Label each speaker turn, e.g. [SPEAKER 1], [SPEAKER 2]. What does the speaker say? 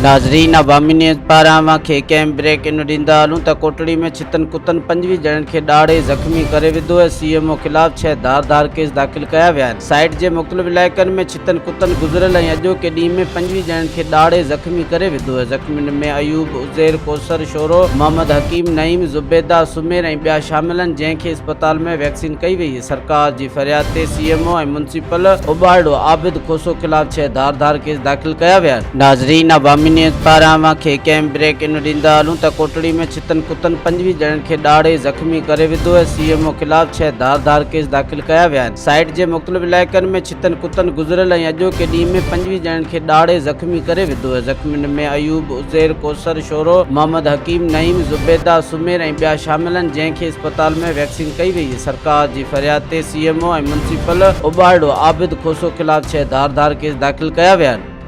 [SPEAKER 1] ناظرين عوامي نيوز پاران اوهان کي ڪنهن بريڪ ان ڏيندا هلون ته ڪوٽڙي ۾ ڇتن ڪتن 25 ڄڻن کي ڏاڙهي زخمي ڪري وڌو ۽ سي ايم او خلاف 6 ڌار ڌار ڪيس داخل ڪيا ويا آهن سائيٽ جي مختلف علائقن ۾ ڇتن ڪتن گذريل ۽ اڄوڪي ڏينهن ۾ 25 ڄڻن کي ڏاڙهي زخمي ڪري وڌو ۽ زخمين ۾ ايوب، عزير، ڪوثر، شورو، محمد حڪيم، نعيم، زبيده، سمير ۽ ٻيا شامل آهن جنهن کي اسپتال ۾ ويڪسين ڪئي وئي. سرڪار جي فرياد تي C M O ۽ municipal Ubarro Abid Khoso خلاف 6 ڌار ڌار ڪيس داخل ڪيا ويا آهن. ناظرين عوامي نيوز پاران اوهان کي ڪنهن بريڪ ان ڏيندا هلون ته ڪوٽڙي ۾ ڇتن ڪتن 25 ڄڻن کي ڏاڙهي زخمي ڪري وڌو ۽ سي ايم او خلاف 6 ڌار ڌار ڪيس داخل ڪيا ويا آهن. سائيٽ جي مختلف علائقن ۾ ڇتن ڪتن گذريل ۽ اڄوڪي ڏينهن ۾ 25 ڄڻن کي ڏاڙهي زخمي ڪري وڌو ۽ زخمين ۾ ايوب، عزير، ڪوثر، شورو، محمد حڪيم، نعيم، زبيده، سمير ۽ ٻيا شامل آهن جنهن کي اسپتال ۾ ويڪسين ڪئي وئي. سرڪار جي فرياد تي C M O ۽ municipal Ubarro Abid Khoso خلاف 6 ڌار ڌار ڪيس داخل ڪيا ويا آهن.